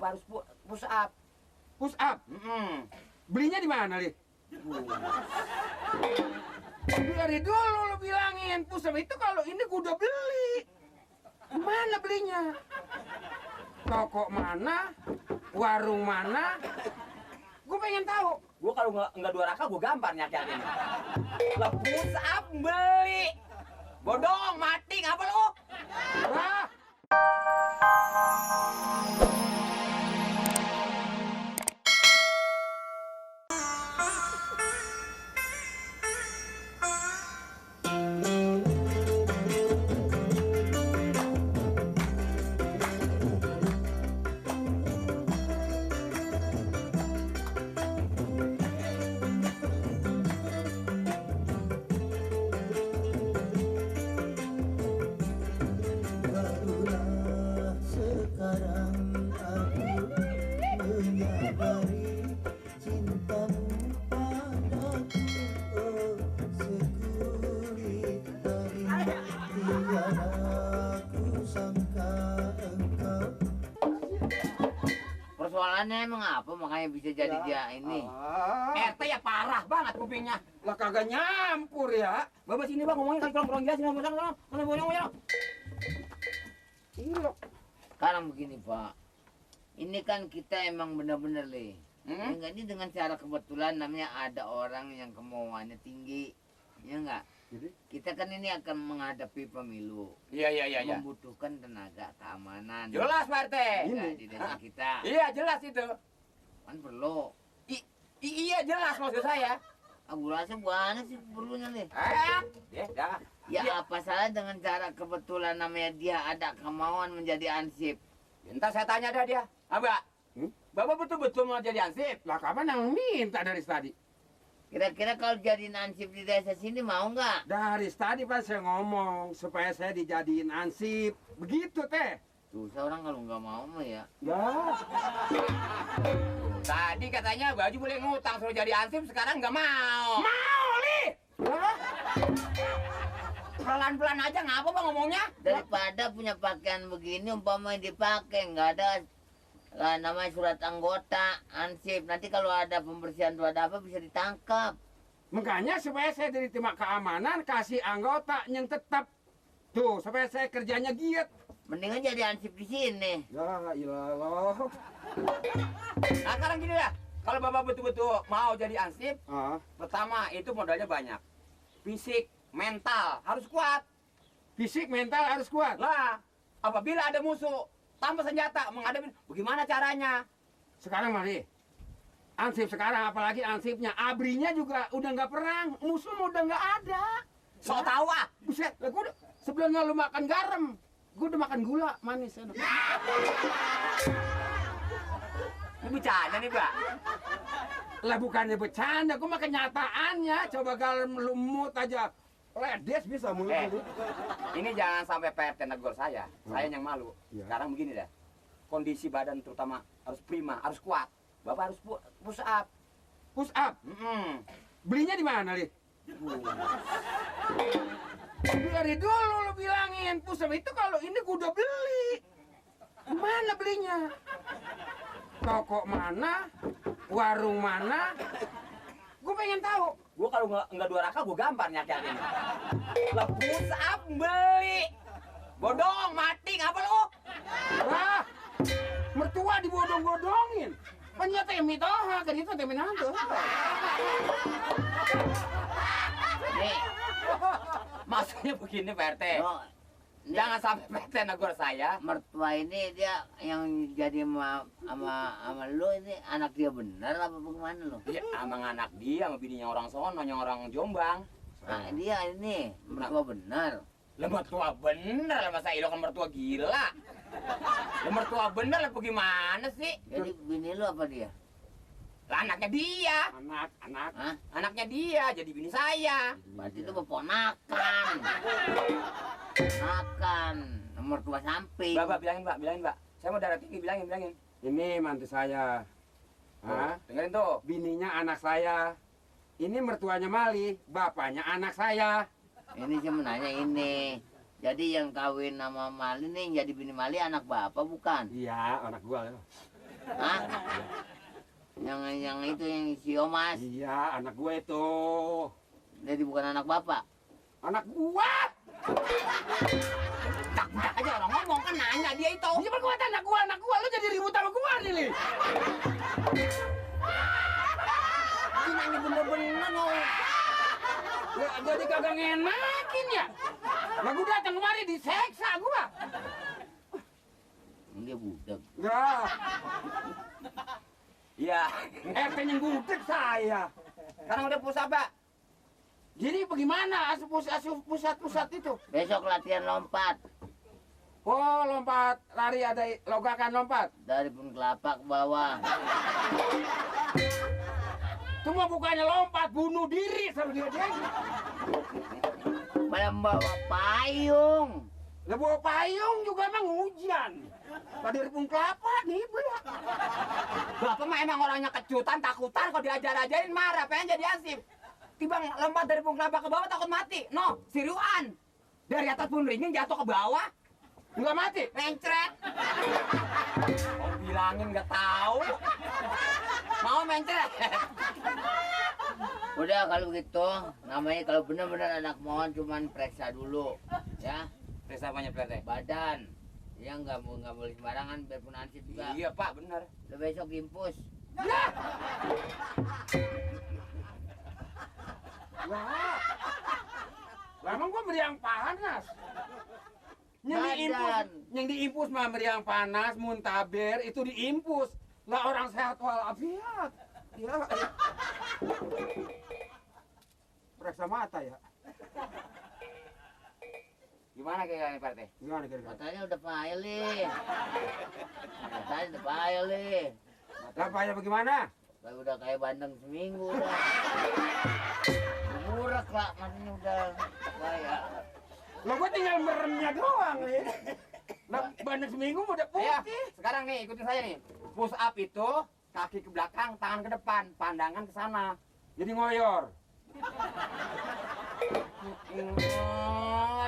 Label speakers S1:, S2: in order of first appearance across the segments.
S1: Bapak harus push up.
S2: Push up? Belinya di mana, Li? Dari dulu lu bilangin push up itu kalau ini gua udah beli. Mana belinya? Toko mana? Warung mana? Gue pengen tahu.
S1: Gua kalau nggak 2 raka gua gampar nyakitin. Lah push up beli. Bodong, mati ngapa lu?
S2: Wah.
S3: Persoalannya emang apa makanya bisa jadi dia ini?
S1: RT ya parah banget kupingnya.
S2: Lah kagak nyampur ya.
S1: Bapak sini bang ngomongin kan kurang jelasin ngomong.
S2: Iya.
S3: Sekarang begini Pak, ini kan kita emang bener-bener Le. Ya enggak, ini dengan cara kebetulan namanya ada orang yang kemauannya tinggi, ya enggak?
S2: Jadi?
S3: Kita kan ini akan menghadapi pemilu.
S1: Iya.
S3: Membutuhkan tenaga keamanan.
S1: Jelas Pak RT.
S3: Enggak, di desa kita.
S1: Iya jelas itu.
S3: Kan perlu.
S1: Iya jelas maksud saya.
S3: Aku rasa banyak sih perlunya nih.
S1: Dah.
S3: Ya apa salah dengan cara kebetulan namanya dia ada kemauan menjadi ansip.
S1: Entar saya tanya dah dia. Abah, Bapak betul-betul mau jadi ansip?
S2: Lah kapan yang minta dari tadi?
S3: Kira-kira kalau jadi ansip di desa sini mau nggak?
S2: Dari tadi pas saya ngomong supaya saya dijadiin ansip. Begitu teh.
S3: Susah orang kalau nggak mau mah ya.
S2: Ya.
S1: Tadi katanya baju boleh ngutang suruh jadi ansip, sekarang nggak mau.
S2: Mau, Li. Lah.
S1: Pelan-pelan aja ngapa bang ngomongnya?
S3: Daripada punya pakaian begini umpamanya dipakai nggak ada namanya surat anggota ansip. Nanti kalau ada pembersihan atau ada apa bisa ditangkap.
S2: Makanya supaya saya diterima keamanan kasih anggota yang tetap. Tuh, supaya saya kerjanya giat.
S3: Mendingan jadi ansip di sini.
S2: Ya ilah.
S1: Nah sekarang gini ya, kalau bapak betul-betul mau jadi ansip,
S2: Ah,
S1: pertama itu modalnya banyak. Fisik, mental harus kuat.
S2: fisik mental harus kuat.
S1: Lah, apabila ada musuh tanpa senjata menghadapi, bagaimana caranya?
S2: Sekarang mari. Ansip sekarang apalagi ansipnya abrinya juga udah nggak perang, musuh udah nggak ada.
S1: Sok tahu ah.
S2: Buset, lah gua udah, sebelumnya lu makan garam, gua udah makan gula manis.
S1: Ini bercanda nih, Pak.
S2: Lah bukannya bercanda, gua makan kenyataannya. Coba garam lumut aja, ledes bisa mulut itu.
S1: Ini jangan sampai PRT negur saya yang malu.
S2: Iya.
S1: Sekarang begini dah, kondisi badan terutama harus prima, harus kuat. Bapak harus push up.
S2: Push up. Belinya di mana, Li? Dari dulu lu bilangin push up itu kalau ini gua udah beli. Mana belinya? Toko mana? Warung mana? Gue pengen tahu.
S1: Gua kalau nggak 2 raka, gua gampar nyakitin. Lah push up beli. Bodong, mati ngapa lu?
S2: Wah, mertua dibodong-bodongin. Panya temi toha, kan itu temi nanto.
S3: Nih,
S1: Maksudnya begini Pak RT.
S3: oh, nih,
S1: Jangan sampai PRT negur saya.
S3: mertua ini dia yang jadi sama lu ini anak dia benar apa bagaimana lu?
S1: Ya, emang anak dia sama bininya orang sono, yang orang Jombang.
S3: Nah, dia ini mertua benar.
S1: Lah mertua bener lah, masa ilo kan mertua gila. Lah mertua bener lah bagaimana sih?
S3: Jadi bini lu apa dia?
S1: Lah anaknya dia.
S2: Anak.
S3: Hah?
S1: Anaknya dia jadi bini saya.
S3: Berarti itu ponakan. Ponakan. Mertua samping.
S1: Bapak bilangin Pak. Saya mau darah tinggi, bilangin.
S2: Ini mantu saya. Hah?
S1: Dengerin tuh.
S2: Bininya anak saya. Ini mertuanya Mali, bapaknya anak saya.
S3: Ini saya mau nanya ini. Jadi yang kawin sama Mali nih, yang jadi bini Mali anak bapak bukan?
S2: Iya, anak gua.
S3: Hah? Yang itu yang si Omas.
S2: Iya, anak gue itu.
S3: Jadi bukan anak bapak.
S2: Anak gua.
S1: Tak aja orang ngomong kan nanya dia itu.
S2: Dia berkuat anak gua. Lu jadi ribut sama gua nih, Li.
S1: Ini nanya bener-bener mau.
S2: Ya, jadi kagak ngenakin ya. Lah gua datang kemari diseksa gua.
S3: Dia budak.
S2: Ya,
S1: Iya.
S2: RT-nya gudeg saya.
S1: Sekarang udah pusat, Pak.
S2: Jadi bagaimana pusat-pusat itu?
S3: Besok latihan lompat
S2: Oh, lompat lari ada logakan lompat.
S3: dari pun kelapa ke bawah.
S2: Itu mah bukannya lompat bunuh diri sama dia.
S3: Malah bawa payung.
S2: Lah bawa payung juga emang hujan. Tadi dari pun kelapa nih, belak.
S1: Bapak mah emang orangnya kejutan, takutan. Kalau diajar-ajarin marah, pengen jadi ansip. Tibang lompat dari pung kelapa ke bawah takut mati. No, siruan. Dari atas pun ringing jatuh ke bawah.
S2: Enggak mati.
S1: Mencret. Oh, bilangin nggak tahu. Mau mencret.
S3: Udah kalau begitu, namanya kalau benar-benar anak mohon cuman periksa dulu, ya.
S1: Periksa apanya, Pak?
S3: Badan. Ya nggak boleh sembarangan biarpun ansip juga.
S1: Iya, Pak, bener.
S3: Udah besok impus.
S2: Wah. Lah emang gua meriang panas.
S3: Badan.
S2: Yang diimpus mah meriang panas, muntaber itu diimpus. Lah orang sehat walafiat. Ya. Periksa mata ya.
S1: Gimana kira-kira, Pak?
S2: Gimana kira-kira?
S3: Katanya udah payah nih. Katanya udah payah nih.
S2: Lah payah bagaimana?
S3: Kayak udah kayak bandeng seminggu udah. Burak lah, matanya udah kayak.
S2: Lah gua tinggal meremnya doang nih. Lah bandeng seminggu udah
S1: Ayo,
S2: putih.
S1: sekarang nih ikutin saya nih. Push up itu kaki ke belakang, tangan ke depan, pandangan ke sana.
S2: Jadi ngoyor.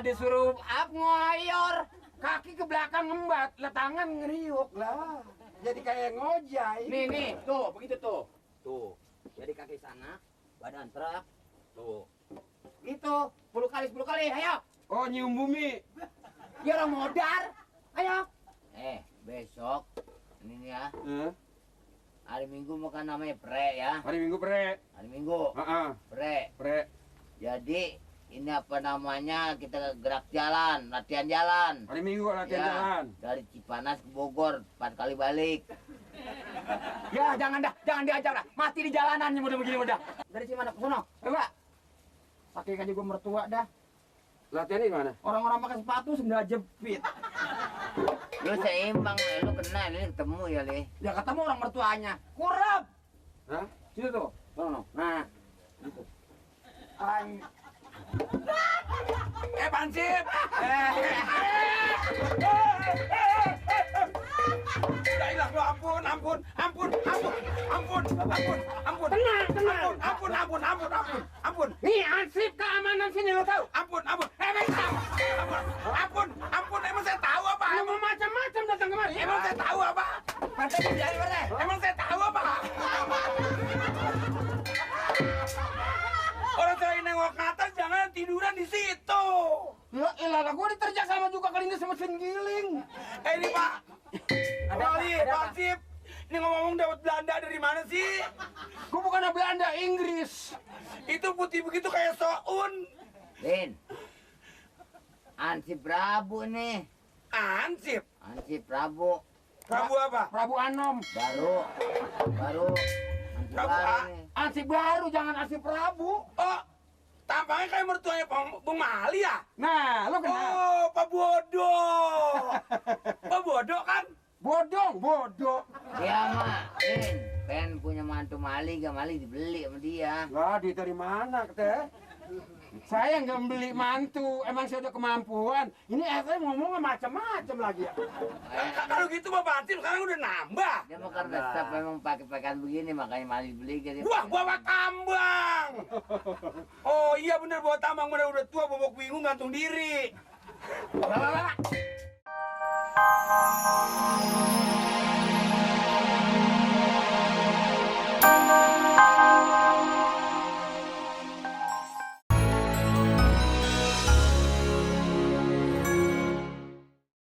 S1: Disuruh up ngoyor.
S2: Kaki ke belakang ngembat, lah tangan ngeriuk lah. Jadi kayak ngojai.
S1: Nih, tuh, begitu tuh. Tuh. Jadi kaki sana, badan terak. Tuh. Gitu, 10 kali, ayo.
S2: Oh, nyium bumi.
S1: Ya orang modar. Ayo.
S3: Besok ini nih ya.
S2: Eh,
S3: Hari Minggu makan namanya pre ya.
S2: hari Minggu pre.
S3: Hari Minggu
S2: Heeh,
S3: pre.
S2: pre.
S3: Jadi ini apa namanya kita gerak jalan, latihan jalan.
S2: Hari Minggu latihan
S3: Ya,
S2: jalan.
S3: dari Cipanas ke Bogor 4 kali balik.
S1: Ya, jangan diajak dah. Mati di jalanan mudah begini mudah. Dari sini mana ke sono? Coba. Pakai kan juga mertua dah.
S2: Latihan di mana?
S1: Orang-orang pakai sepatu sendal jepit.
S3: Lu seimbang, lu kena ini ketemu ya, Le.
S1: Ya ketemu orang mertuanya. Kurap.
S2: Hah?
S1: Situ tuh. Sono. Nah. Gitu. Ay.
S2: Pansip! Ya ilah, lu ampun. Tenang. Nih, ansip keamanan sini lo tahu. Ampun. Emang saya tahu apa? Lu mau macam-macam datang kemari. Emang saya tahu apa?
S1: Partai kerjaan partai.
S2: Emang saya tahu apa? Orang saya nengok ke atas, jangan tiduran di situ. Ya elah, gua diterjak sama juga kali ini sama mesin giling. Ini Pak. Wali, Pansip. Ini ngomong dapat Belanda dari mana sih? Gua bukan Belanda, Inggris. Itu putih begitu kayak soun.
S3: Lin. Ansip Prabu nih.
S2: Ansip.
S3: Ansip Prabu.
S2: Prabu apa? Prabu Anom.
S3: Baru. Ansip
S2: Prabu
S3: baru
S2: A.
S3: nih.
S2: Ansip baru, jangan ansip Prabu. Oh, tampaknya kayak mertuanya Bung Mali ya? Nah, lu kenal. Oh, Pak Bodoh. Pak Bodoh kan? Bodoh.
S3: Dia mah, Lin, pengen punya mantu Mali, gak Mali dibeli sama dia.
S2: Lah, duit dari mana, Teh? Saya nggak beli mantu, emang saya udah kemampuan. Ini saya ngomongnya macam-macam lagi ya. Kalau gitu Bapak Ansip sekarang udah nambah.
S3: Dia mah karena staf memang pakai pakaian begini, makanya Mali beli jadi.
S2: Wah, bawa tambang. Oh iya bener bawa tambang, udah tua, bobok bingung gantung diri. Bapak.